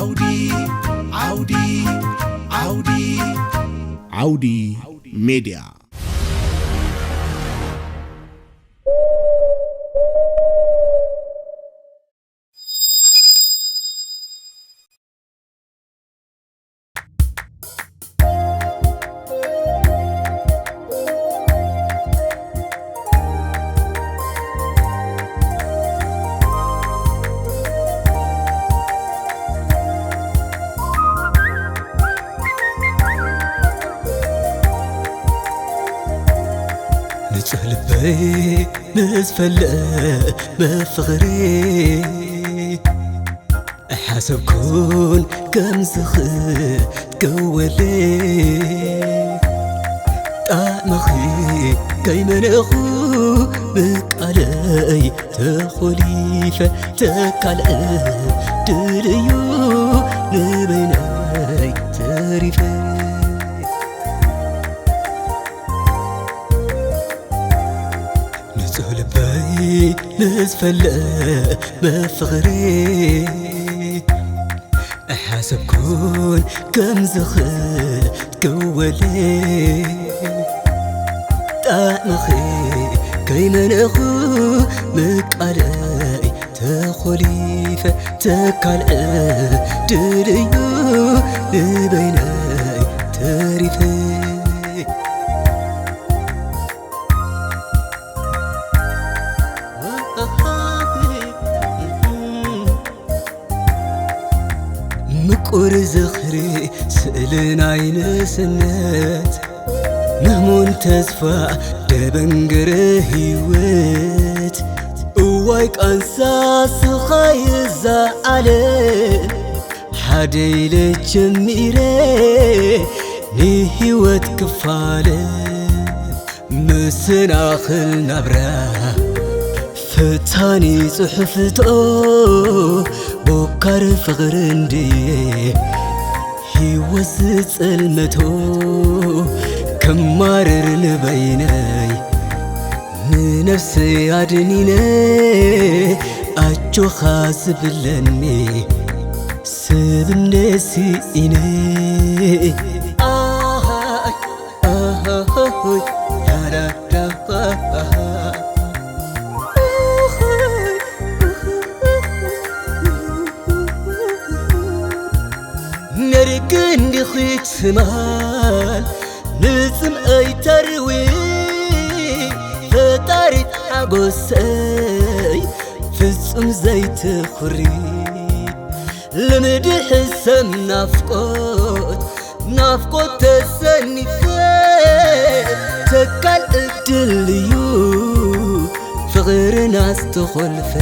ዓውዲ ዓውዲ ዓውዲ ዓውዲ ሜድያ። ንጹህ ልበይ ምስ ፈለመ ፍቕሪ ኣይሓሰብኩን ከም ዝኽትከወለይ ጣዕምኺ ከይመነኹ ብቃለይ ተኾሊፈ ተካልዐ ድልዩ ንበይነይ ተሪፈ ንጹህ ልበይ ምስ ፈለመ ፍቕሪ ኣይሓሰብኩን ከም ዝኽትከወለይ ጣዕምኺ ከይመነኹ ምቃለይ ተኾሊፈ ተካልዐ ድልዩ ንበይነይ ተሪፈ ምቁር ዝኽሪ ስእሊ ናይ ንእስነት ምህሙን ተስፋ ደበንገረ ህይወት እዋይ ቃንሳ ስኻይ እዛ ዓለም ሓደ ኢለ ጀሚረ ንህይወት ክፋለ መሰናኽል ናብራ ፈታኒ ጽሑፍቶ ቦካር ፍቕሪ እንድየ ህይወት ዝጸልመቶ ክማረር ንበይነይ ንነፍሰይ ኣድኒነ ኣጆኻ ዝብለኒ ሰብ እንደ ስኢነ ኣሃይ ኣሃይ ያዳዳሃ ነርክ እንዲኺ ትማል ንጽምኣይ ተርዊ ፈጣሪት ሓጎሰይ ፍጹም ዘይትኹሪ ልምዲ ሕሰም ናፍቆት ናፍቆት ተሰኒፈ ተካል እድል እዩ ፍቕርና ዝተኾልፈ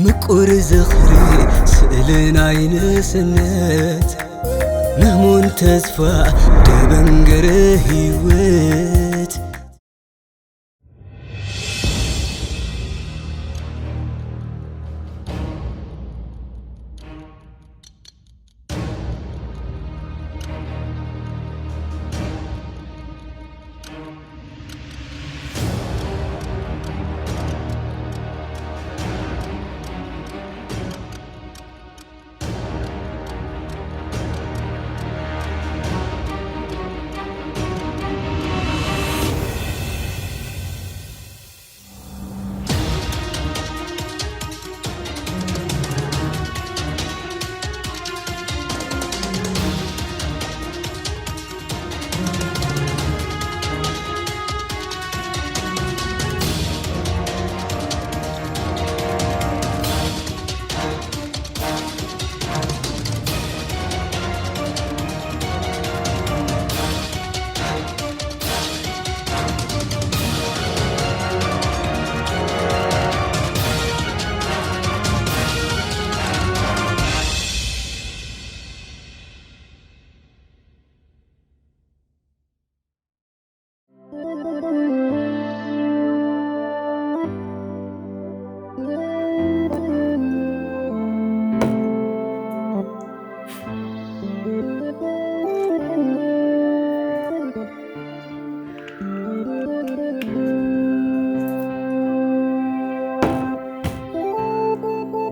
ምቁር ዝኽሪ ስእሊ ናይ ንእስነት ምህሙን ተስፋ ደበንገረ ህይወት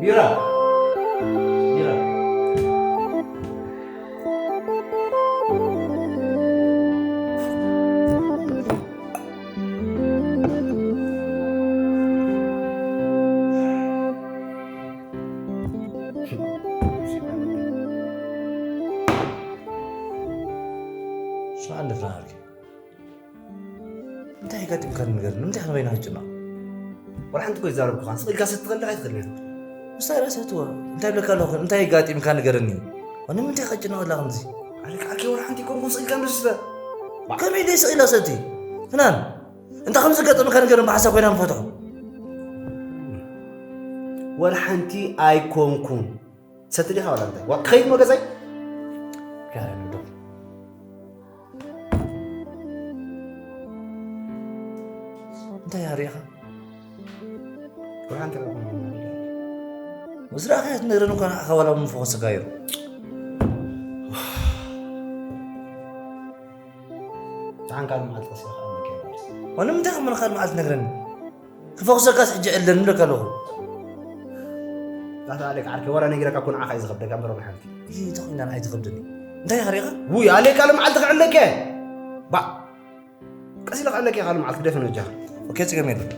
ቢራ፣ ቢራ። ኣጋጢምካ ንገርኒ፣ ንምንታይ ከ ንበይና ክጭነቕ? ዋላ ሓንቲ እኮ ይዛረብኩኻ፣ ስቕ ኢልካ ሰቲ ትኽእል ዲኻ ኣይትኽእልን ኢኻ? ምስታይ ራእሲ እትወ፣ እንታይ ብለካ ኣለኹ? እንታይ ኣጋጢምካ ንገረኒ። ንምንታይ ከጭነቕ ኣላ ከምዚ? ኣነ ከዓ ከይ ዋላ ሓንቲ ኣይኮንኩን ስቕ ኢልካ ንስተ። ከመይ ደይ ስቕ ኢላ ሰቲ? ፍናን፣ እንታይ ከም ዘጋጠመካ ንገረኒ፣ ብሓሳብ ኮይና ንፈትሖ። ዋላ ሓንቲ ኣይኮንኩን። ሰቲ ዲኻ ዋላ እንታይ? ዋ፣ ክኸይድ ሞ ገዛይ? ጋር ንዶ። እንታይ ሃሪኻ? ብርሃን ተረኽቡ። ምስ ረኣኻያ ትነግረኒ እኳ ንዓኻ ዋላ ምፎኸሰካ ይሩ። ደሓን ካልእ መዓልቲ ቀስ ኢልካ ኣለካ ማለት እዩ። ዋላ ንምንታይ ከም ካልእ መዓልቲ ትነግረኒ? ክፈኹሰካስ ሕጂ ዕለን ንብለካ ኣለኹ። ዛታ ኣለካ ዓርከይ፣ ዋላ ነጊረካ እኮ ንዓኻ እዩ ዝኸብደካ እምበር ዋላ ሓንቲ። እዚ ተኾይና ንዓይ ትኸብደኒ። እንታይ ሃሪኻ? ውይ፣ ኣለካ ካልእ መዓልቲ ክዕለካ እየ። ባ፣ ቀስ ኢለ ክዕለካ እየ ካልእ መዓልቲ ክደፍን በጃኻ። ኦኬ፣ ጽገም የለን።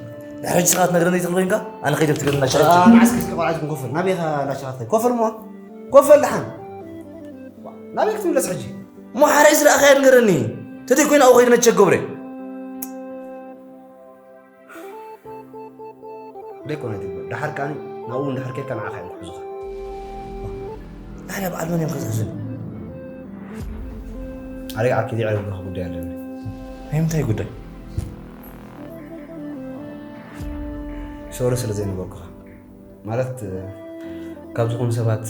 ድሕሪ ሕጂ ስኻ ትነግረኒ ትኽእል ኮይንካ፣ ኣነ ከይደ ክትገርና ሸረች። አ፣ ንዓስኪ እስኪ ቆልዓ ትኩን ኮፈል። ናበይ ኢኻ ላሸኻትካ? ኮፈል እሞ። ኮፈል ደሓን። ናበይ ክትምለስ ሕጂ? እሞ ሓራይ ዝረኣኻያ ንገረኒ። ተዘይ ኮይና ኣብኡ ከይደ ነቸ ገብረ። ደይኮነ ትግበር። ደሓር ከኣኒ ናብኡ እንድሕር ኬድካ ንዓኻ እዮም ክሕዙኻ። ታዲያ በዓል መን እዮም ከዝሕዙኒ? ኣረ ዓርኪ፣ ሊዕለ ብለኹ ጉዳይ ኣለኒ። ናይ ምንታይ ጉዳይ? ሶሪ ስለ ዘይነበርኩኻ። ማለት፣ ካብ ዝኾኑ ሰባት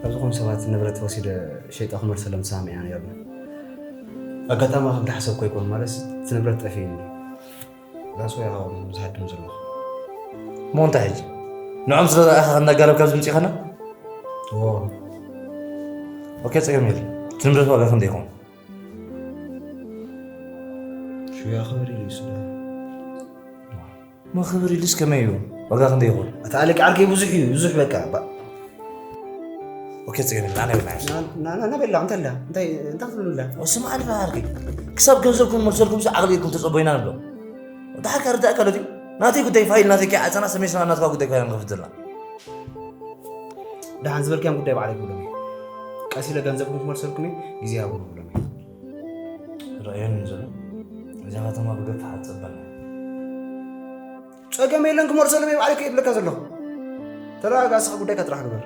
ካብ ዝኾኑ ሰባት ንብረት ወሲደ ሸይጠ ክመልሰሎም ተሰማሚዐ ነይርና። ኣጋጣሚ ከም ዝሓሰብኩ ኣይኮን፣ ማለት እቲ ንብረት ጠፊኡኒ። ራሱ ያው ዝሃድም ዘለኹ። እሞ እንታይ ሕጂ? ንዖም ስለ ዝረኣኻ ከናጋረብ ካብ ዝምፅእ ኸና? እዎ። ኦኬ፣ ፀገም የለን። እቲ ንብረት ዋጋ ክንደይ ይኸውን? ሽያ ክብር ኢሉ ይስለ። መኽብር ኢሉስ ከመይ እዩ? ዋጋ ክንደይ ይኾን? እቲ ኣለቃ ዓርከይ ብዙሕ እዩ፣ ብዙሕ በቃ። ባ- ኦኬ፣ ጽገን፣ ኣነ ብናይ። ና-፣ ና-፣ ና-፣ ናበላ፣ እንታይ ኣላ? እንታይ፣ እንታይ ክትብሉ ኣላ? ስምዓኒ፣ ዓርከይ። ክሳብ ገንዘብኩም መልሰልኩም፣ ዓቕሊ ኢልኩም ተጸበዩና ንብሎ። ደሓር ከርዳእ ከሎ ድዩ? ናተይ ጉዳይ ፋይል ናተይ ከይዓጸና፣ ሰሜን ሰማይ ናትካ ጉዳይ ፋይል ንኸፍት ዘለና። ደሓን ዝበልካዮም ጉዳይ ባዕለይ ክብሎም እየ። ቀስ ኢለ ገንዘብኩም ክመልሰልኩም እየ፣ ግዜ ሃቡኒ ክብሎም እየ። ረኣየኒ ዘሎ። እዛ ከተማ ብገፍ ሓጸበና። ጸገም የለን፣ ክመልሰሎም እየ ባዕለይ ክብለካ ዘለኹ። ተረጋጋ፣ እስኻ ጉዳይካ ጥራሕ ግበር።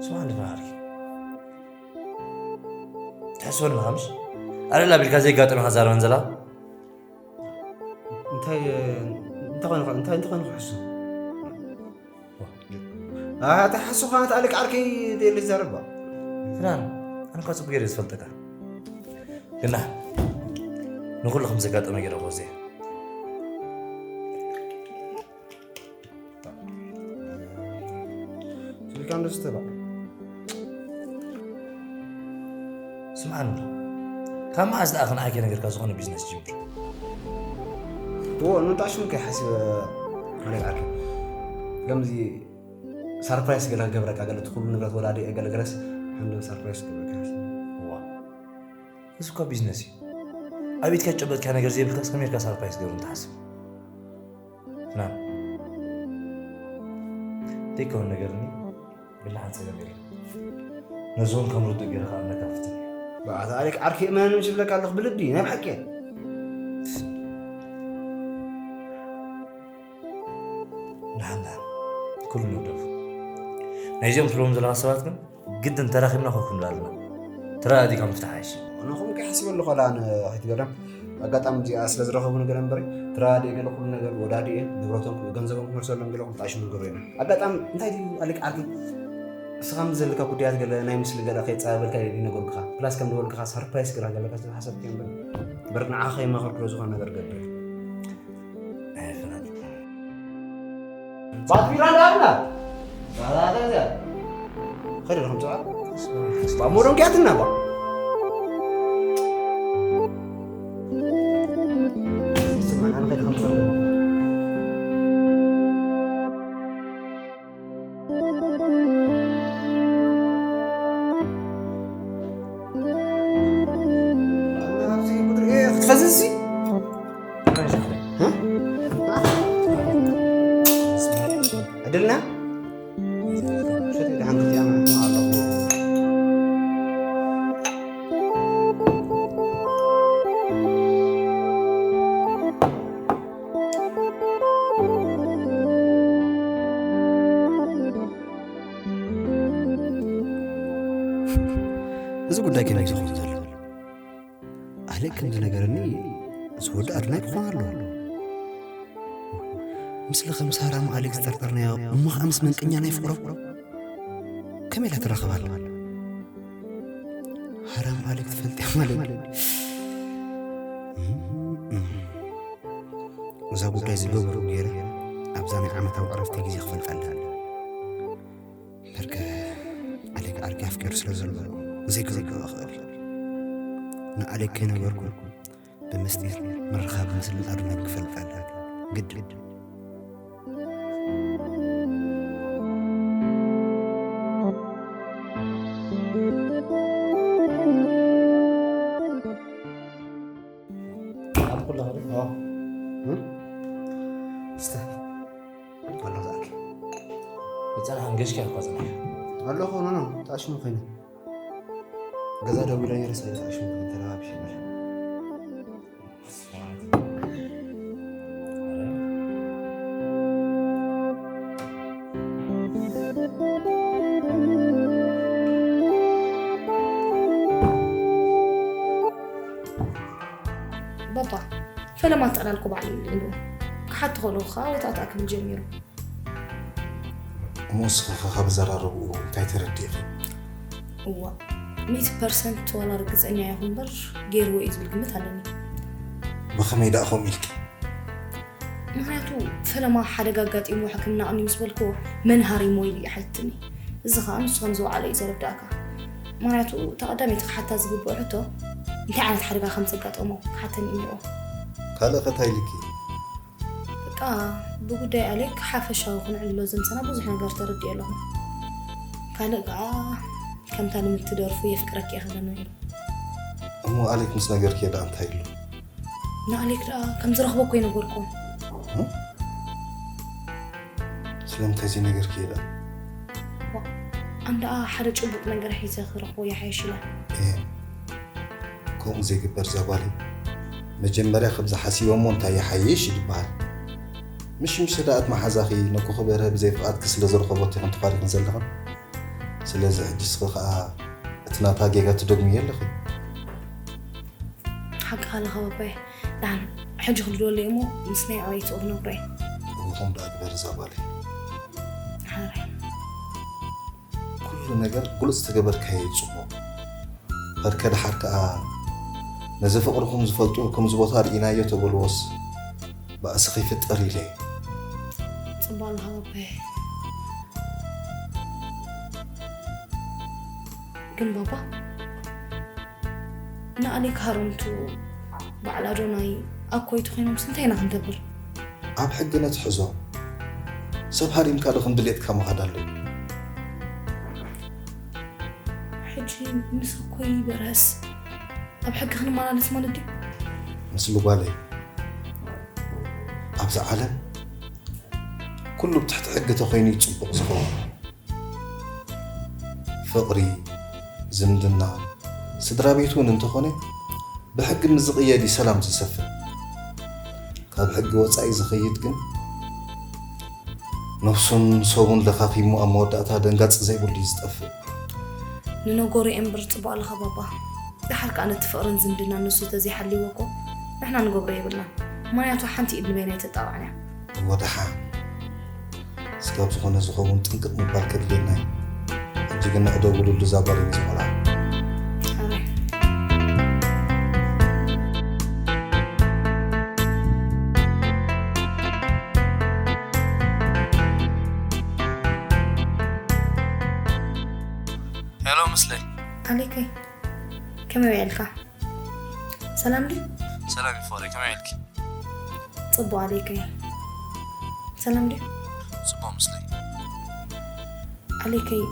ስማ፣ እንድፋ ዓርኪ። ትሕስበኒ ኢኻ ምሽ? ኣረላ ቢልካ ዘይጋጠመ ኢኻ ዛረበን ዘላ? እንታይ፣ እንታይ ኮይኑ፣ እንታይ፣ እንታይ ኮይኑ ክሕሱ? ኣታ ሓሱኻ፣ ኣታ ኣለቃ ዓርከይ ደሊ ዘረባ። ፍናን፣ ኣነ እኳ ጽቡቅ ገይረ ዝፈልጠካ። ግና ንኹሉ ከም ዘጋጠመ ገይረ እኮ ዘይ። ስልካ እንደሱ ተባ። ስምዓኒ፣ ካብ መዓዝ ደኣ ንዓይ ከይነገርካ ዝኾነ ቢዝነስ ጅምር? እዎ፣ ንምንታይ ሽሙ ከይሓስብ ኣለቃ ዓርከይ። ከምዚ ሰርፕራይዝ ገለ ክገብረካ፣ ገለ እቲ ኩሉ ንብረት ወላዲ እየ፣ ገለ ገለስ ሓንደ ሰርፕራይዝ ክገብረካ ሓሲበ። እዋ፣ እዚ እኳ ቢዝነስ እዩ። ኣብ ኢድካ ዝጨበጥካ ነገር ዘይብልካስ ከመይ ኢልካ ሰርፕራይዝ ክገብር እንትሓስብ? ፍናን፣ ዘይከውን ነገር እኒ ብላሓን ጸገም የለን። ነዚ እውን ከም ርዱእ ገይረ ክኣምነካ ፍትን እየ። ብኣታ ኣሌክ ዓርኪ እመን ዝብለካ ኣለኹ ብልቢ፣ ናይ ብሓቂ። ንሓና ኩሉ ንግደፉ። ናይዚኦም ትብሎም ዘለኻ ሰባት ግን ግድን ተራኺብና ኮፍ ክንብል ኣለና። ተረዳዲእካ ምፍታሕ ኣይሽ። ኣነ ከምኡ ከይሓስብ ኣለኹ፣ ዋላ ን-፣ ኣይትገርም። ኣጋጣሚ እዚኣ ስለ ዝረኸቡ ነገር እምበር፣ ተረዳዲእ ገለ ኩሉ ነገር ወዳዲእ፣ ንብረቶም፣ ገንዘቦም ክመልሰሎም ገለ ኩሉ ጣሽ መንገሩ ኢና። ኣጋጣሚ እንታይ ድዩ ኣሊክ ዓርኪ? እስኻ ምስ ዘለካ ጉዳያት ገለ ናይ ምስሊ ገለ ከይጸባበልካ ይነገሩካ። ፕላስ ከም ዝበልኩኻ ሰርፕራይዝ ግራ ገለካ ዝሓሰብክ እምበር፣ እምበር ንዓኻ ከይማኸርኩ ዝኾነ ነገር ገብር። ኣይፍላጥ። ባትቢራ እንዳብላ። ባላታ እዚኣ። ኸይደ ለኹም ጽዓ። ባሞዶን ኪያትና ባ። ስማን ኣነ ኸይደ ለኹም ጽዓ። ድልና ሸቲ ደሓን ክትያና ኣለኹ። እዚ ጉዳይ ከመይ ዝኸውን ዘሎ? ኣሌክ ከም ዝነገረኒ፣ እዚ ወዲ ኣድናቂ ክኾን ኣለዎ። ምስሊ ከም ሳራም ኣሌክ ዝጠርጠርናዮ፣ እሞ ኸኣ ምስ መንቀኛ ናይ ፍቕሮም ከመይ ኢላ ትራኸብ ኣላ? ሃራም ኣሌክ ትፈልጥያ ማለት? እዛ ጉዳይ ዝገብሩ ገይረ ኣብዛ ናይ ዓመታዊ ዕረፍቲ ግዜ ክፈልጣ ኣለኒ። በርከ ኣሌክ ዓርኪ ኣፍቂሩ ስለ ዘሎ ዘይክዝግቦ እኽእል። ንኣሌክ ከይነገርኩ ብምስጢር ምርኻብ ምስልን ኣድናቂ ክፈልጥ ኣለኒ። ግድ። ኣብ ኩሉ ኸ? ኣዎ። እም? እስተ። ኣሎ ዝኣኪ። ይጸናሕን ገሽካ እኳ ጸኒሐ። ኣሎ ኾኖ ነው። ታሽሙ ኸይነ። ገዛ ደው ኢላ ነይረ፣ ሰለስተ ሽሙ ተረባብሽ ነበር። ባባ፣ ፈለማ ተዕላልኩ ባዕሉ ኢሉ ክሓቶ ከለኹ ኸኣ ወታእታእ ክብል ጀሚሩ። እሞ ንስኺ ኸ ካብ ኣዘራርብኡ እንታይ ተረዲእኺ? እዋእ፣ ሚእቲ ፐርሰንት ዋላ ርግጸኛ ኣይኹን እምበር፣ ገይርዎ እዩ ዝብል ግምት ኣለኒ። ብኸመይ ደኣ ከምኡ ኢልኪ? ምኽንያቱ፣ ፈለማ ሓደጋ ኣጋጢምዎ ሕክምና ኣቕንዩ ምስ በልክዎ፣ መን ሃሪሞ ኢሉ እዩ ሓቲቱኒ። እዚ ኸኣ ንሱ ከም ዝወዓለ እዩ ዘረድኣካ። ምኽንያቱ፣ እታ ቀዳመይቲ ክሓታ ዝግብኦ ሕቶ፣ እንታይ ዓይነት ሓደጋ ከም ዘጋጠሞ ክሓተኒ እዩ ነይርዎ። ካልእ ኸ እንታይ ኢልኪ? በቃ፣ ብጉዳይ ኣሌክ ሓፈሻዊ ክነዕልሎ ዘምሰና ብዙሕ ነገር ተረዲኤ ኣለኹ። ካልእ ከኣ ከምታ ልምድቲ ደርፉ የፍቅረኪ እየ ክብለኒ ውዒሉ። እሞ ኣሌክ ምስ ነገርክዮ ደኣ እንታይ ኢሉ? ንኣሌክ ደኣ ከም ዝረኽቦ እኮ ይነገርኩዎ። እም? ስለምንታይ ዘይነገርክዮ ደኣ? ዋ፣ ኣነ ደኣ ሓደ ጭቡጥ ነገር ሒዘ ክረኽቦ ይሓይሽ ኢለ። እየ። ከምኡ ዘይግበር እዛ ጓለይ። መጀመርያ ከምዚ ሓሲበ እሞ እንታይ ይሓይሽ ይበሃል። ምሽ ምሽ ደኣ እቲ መሓዛኺ ነኩኺ በርሀ ብዘይ ፍቓድኪ ስለ ዝረኸበቶ ኢኽን ተዃሪኽን ዘለኽን። ስለዚ ሕጂ እስኺ ኸኣ እቲ ናታ ጌጋ ትደግምዮ ኣለኺ። ሓቅኻ ኣለኻ ባባየ። ደሓን ሕጂ ክድወለይ እሞ ምስ ናይ ኣበይቲ ክነግሮ እየ። እኹም ደኣ ግበር እዛ ጓለይ። ሓራይ። ኩሉ ነገር ግሉጽ ተገበርካዮ እዩ ጽቡቕ። ከድከ ደሓር ከኣ ነዚ ፍቕርኹም ዝፈልጡ ከምዚ ቦታ ርኢናዮ ተበልዎስ ባእሲ ከይፍጠር ኢለ እየ። ጽቡቕ ኣለኻ ባባየ። ግን ባባ፣ ንኣሌክ ሃረምቱ በዓል ኣዶናይ ኣኮይ ተኾይኖምስ እንታይ ኢና ክንገብር? ኣብ ሕጊ ነትሕዞ። ሰብ ሃሪምካ ዶ ከም ድሌትካ ምኻድ ኣለዎ? ሕጂ ምስ ኣኮይ በርሀስ ኣብ ሕጊ ክንመላለስ ማለት ድዩ? ምስሉ ጓለይ፣ ኣብዚ ዓለም ኩሉ ብትሕቲ ሕጊ ተኾይኑ እዩ ጽቡቕ ዝኸውን። ፍቕሪ፣ ዝምድና፣ ስድራ ቤት እውን እንተኾነ ብሕጊ ምስ ዝቕየድ እዩ ሰላም ዝሰፍን። ካብ ሕጊ ወጻኢ ዝኸይድ ግን ነብሱን ሰቡን ለኻኺሙ ኣብ መወዳእታ ደንጋጺ ዘይብሉ እዩ ዝጠፍእ። ንነገሩ እየ እምበር ጽቡቕ ኣለኻ ባባ። ደሓር ከኣ ነቲ ፍቕርን ዝምድናን ንሱ ተዘይሓልይዎ እኮ ንሕና ንገብሮ የብልናን። ምኽንያቱ ሓንቲ ኢድ ንበይና ኣይተጣቕዕን እያ። እወ ደሓን። ስጋብ ዝኾነ ዝኸውን ጥንቅቕ ምባል ከድልየና እዩ። ሕጂ ግን ንዕደጉ ሉሉ እዛ ጓል እዩ ዝቖልዓ። ኣረ። ሄሎ ምስለይ። ኣሌከይ፣ ከመይ ውዒልካ? ሰላም ድዩ? ሰላም እዩ ፍቕረይ፣ ከመይ ውዒልኪ? ጽቡቕ ኣሌከይ። ሰላም ድዩ? ጽቡቕ ምስለይ። ኣሌከይ፣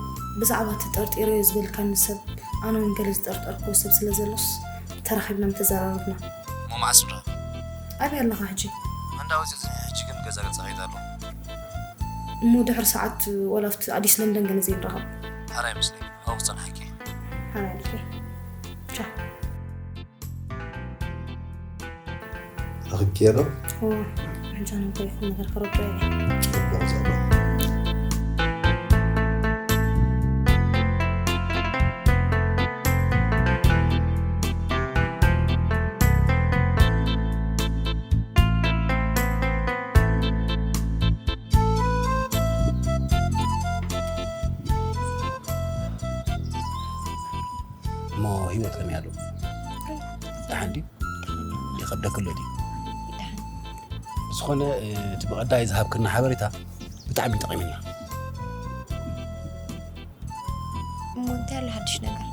ብዛዕባ እቲ ጠርጢረዮ ዝበልካኒ ሰብ፣ ኣነ እውን ገለ ዝጠርጠርክዎ ሰብ ስለ ዘሎስ፣ ተራኺብና ምተዘራረብና። እሞ መዓስ ንራኸብ? ኣበይ ኣለኻ ሕጂ? መንዳ ወፂኡ ዝኒሀ፣ ሕጂ ግን ገዛ ገዛ ከይድ ኣለኹ። እሞ ድሕሪ ሰዓት ወላ ኣብቲ ኣዲስ ለንደን ገለ ዘይንራኸብ። ሓራይ ምስለይ፣ ኣብኡ ክጸንሓኪ። ሓራይ ልኪ። ቻው። ረኺብክዮ ዶ? እወ፣ ሕጂ ኣነ እንታይ ይኹን ነገር ከረድኦ እየ። ጽቡቕ ዛዕባ። እሞ ህይወት ከመይ ኣሎ? ደሓን ድዩ? ይኸብደክሎ ድዩ? ብዝኾነ፣ እ፣ እቲ ብቐዳይ ዝሃብክና ሓበሬታ ብጣዕሚ ጠቒምና። እሞ እንታይ ኣሎ ሓድሽ ነገር?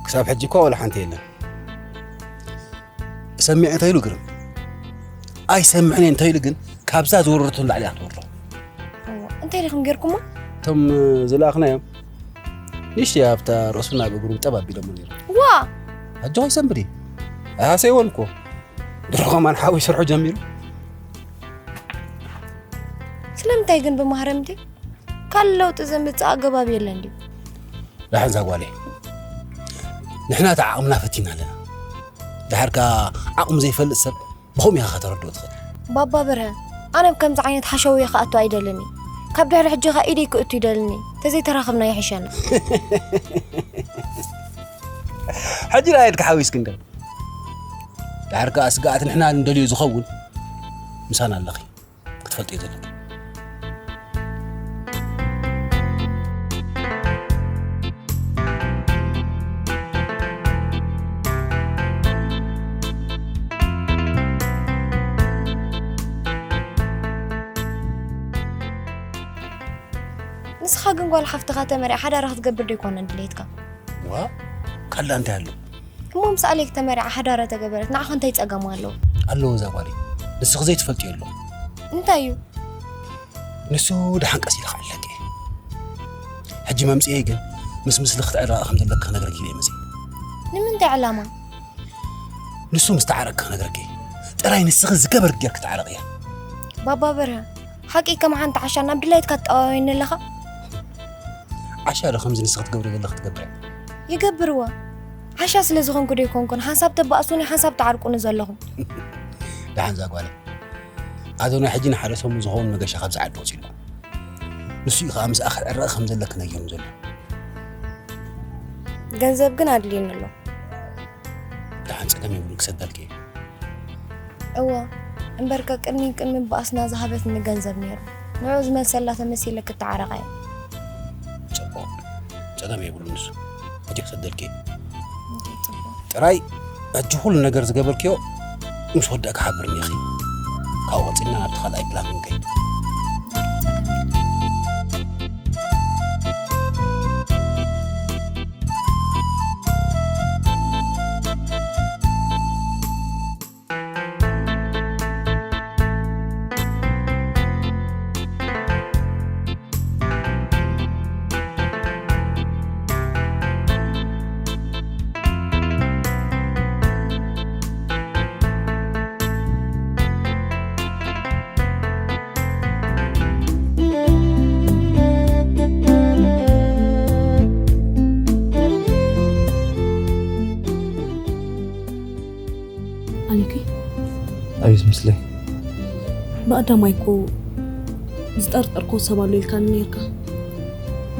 ክሳብ ሕጂ እኳ ወላ ሓንቲ የለን። እሰምዕ እንተ ኢሉ ግርም፣ ኣይሰምዕን እየ እንተ ኢሉ ግን ካብዛ ዝወረደቶ ንላዕሊ እያ ክትወርዶ። እዎ፣ እንታይ ዲኹም ጌርኩሞ? እቶም ዝለኣኽናዮም ንእሽተይ ኣብታ ርእሱ ናብ እግሩ ጠብ ኣቢሎሞ ነይሮም። ዋ! ኣጆኻ ይሰንብድ እዩ። ኣይሃሰይዎን እኮ። ድሮ ከማን ሓዊ ስርሑ ጀሚሩ። ስለምንታይ ግን ብማህረምቲ ካልእ ለውጢ ዘምጽእ ኣገባብ የለን ድዩ? ደሓን እዛ ጓለይ፣ ንሕና እቲ ዓቕምና ፈቲና ኣለና። ድሓር ከኣ ዓቕሙ ዘይፈልጥ ሰብ ብኸምኡ ኢኻ ከተረድኦ ትኽእል። ባባ በርሀ፣ ኣነ ኣብ ከምዚ ዓይነት ሓሸውየ ክኣቱ ኣይደልን እየ። ካብ ድሕሪ ሕጂ ኸኣ ኢደይ ክእቱ ይደልን እየ። ተዘይተራኸብና ይሕሸና። ሕጂ ደኣ ኢድካ ሓዊስኪ እንዶ። ድሓር ከኣ ስግኣት ንሕና ንደልዮ ዝኸውን ምሳና ኣለኺ። ክትፈልጥዮ ዘለኪ። ንስኻ ግን ጓል ሓፍትኻ ተመርዒ ሓዳራ ክትገብር ዶ ኣይኮነን ድሌትካ? ዋ፣ ካልእ እንታይ ኣሎ? እሞ ምስ ኣሌክ ተመርዓ ሓዳራ ተገበረት፣ ንዓኻ እንታይ ጸገም ኣለዎ? ኣለዎ እዛ ጓለይ። ንስኺ ዘይትፈልጥዮ ኣሎ። እንታይ እዩ? ንሱ ደሓን ቀስ ኢለ ክዕለቅ እየ። ሕጂ መምጽኤ ግን ምስ ምስሊ ክትዕረቂ ከም ዘለኪ ክነግረኪ ኢለ እየ መጽኤ። ንምንታይ ዕላማ? ንሱ ምስ ተዓረቅኪ ክነግረኪ እየ። ጥራይ ንስኺ ዝገበርክ ጌርኪ ተዓረቅያ። ባባ በርሀ፣ ሓቂ ከም ሓንቲ ዓሻ ናብ ድላይትካ ትጠዋወየኒ ኣለኻ? ዓሻ ዶ ከምዚ ንስኺ ትገብሪ ዘለኺ ትገብር እያ? ይገብርዎ። ዓሻ ስለ ዝኾንኩ ዶ ኣይኮንኩን ሓንሳብ ተባእሱኒ ሓንሳብ ትዓርቁኒ ዘለኹም? ደሓን እዛ ጓለይ። ኣዶናይ ሕጂ ንሓደ ሰሙን ዝኸውን መገሻ ካብዚ ዓዲ ወጺኡ ኣሎ። ንሱ እዩ ከኣ ምስኣ ክትዕረቒ ከም ዘለኪ ነጊሩኒ ዘሎ። ገንዘብ ግን ኣድልዩኒ ኣሎ። ደሓን ጸገም የብሉን ክሰደልኪ እየ። እወ፣ እምበርከ ቅድሚ ቅድሚ ባእስና ዝሃበትኒ ገንዘብ ነይሩ። ንዑ ዝመልሰላ ተመሲለ ክተዓረቓ እየ። ጽቡቕ። ጸገም የብሉን ንሱ። ሕጂ ክሰደልኪ እየ። እንታይ ጽቡቕ። ጥራይ ሕጂ ኩሉ ነገር ዝገበርክዮ ምስ ወዳእኪ ሓብርኒ ኢኺ። ካብኡ ቀጺልና ናብቲ ካልኣይ ፕላን ክንከይድ። ኣሌክ፣ ኣቤት ምስለይ። ብቐዳማይ እኮ ዝጠርጠርክዎ ሰብ ኣሎ ኢልካኒ ነይርካ።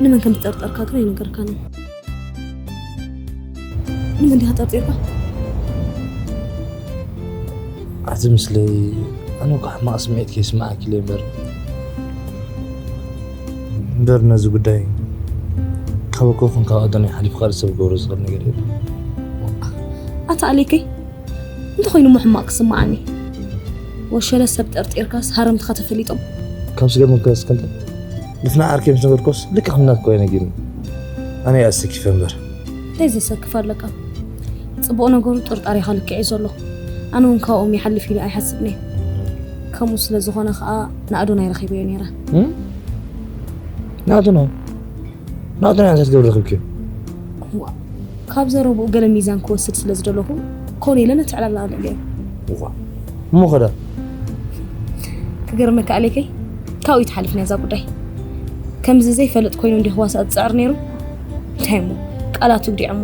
ንመን ከም ዝጠርጠርካ ግን ኣይነገርካንን። ንመን ዲኻ ጠርጢርካ? ኣቲ ምስለይ፣ ኣነ እኮ ሕማቕ ስምዒት ከይስምዓኪ ኢለ እምበር፣ እምበር ነዚ ጉዳይ ካብ ኣኮኹን ካብ ኣዶናይ ሓሊፉ ካልእ ሰብ ክገብሮ ዝኽእል ነገር የለን። ኣታ ኣሌከይ፣ እንተኾይኑ እሞ ሕማቕ ክስምዓኒ። ወሸለ ሰብ ጠርጢርካስ ሃረምትኻ ተፈሊጦም? ካብ ስገርመካ እስከ እንታይ? ንፍና ዓርከይ ምስ ነገርኩስ ልክዕ ከም ናትካ እዩ ነጊሩኒ። ኣነ እየ ኣሰኪፈ እምበር። እንታይ ዘሰክፍ ኣለካ? ጽቡቕ ነገሩ ጥርጣሬኻ ልክዕ እዩ ዘሎ። ኣነ እውን ካብኦም ይሓልፍ ኢለ ኣይሓስብን እየ። ከምኡ ስለ ዝኾነ ኸኣ ንኣዶናይ ረኺበዮ ነይረ። እም? ንኣዶናይ? ንኣዶናይ እንታይ ክትገብሪ ረኺብክዮ? እዋ፣ ካብ ዘረብኡ ገለ ሚዛን ክወስድ ስለ ዝደለኹ ኮነ ኢለ ነቲ ዕላል ኣልዕለዮ። እዋ፣ እሞ ኸዳ? ክገርመካ ኣሌከይ፣ ካብኡ ይትሓልፍ ነዛ ጉዳይ። ከምዚ ዘይፈልጥ ኮይኑ እንዲኹ ዋሳ ዝፅዕር ነይሩ። እንታይ እሞ ቃላቱ ግዲዖሞ።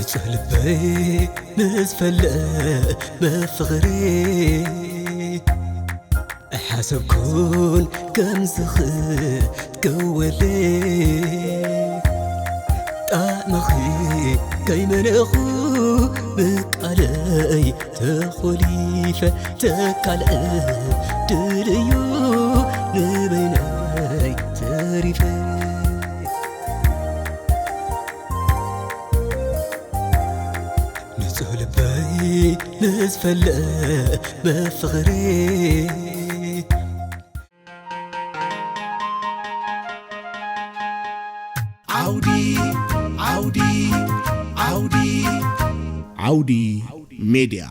ንጹህ ልበይ ንዝፈልእ መፍቕሪ ኣይሓሰብኩን ከምዚ ክትከወለይ። ጣዕምኺ ከይመነኹ ብቃለይ ተኾሊፈ ተካልእ ድልዩ ንበይነይ ተሪፈ። ንጹህ ልበይ ንዝፈልእ መፍቕሪ ዓውዲ ዓውዲ ዓውዲ ዓውዲ ሜድያ።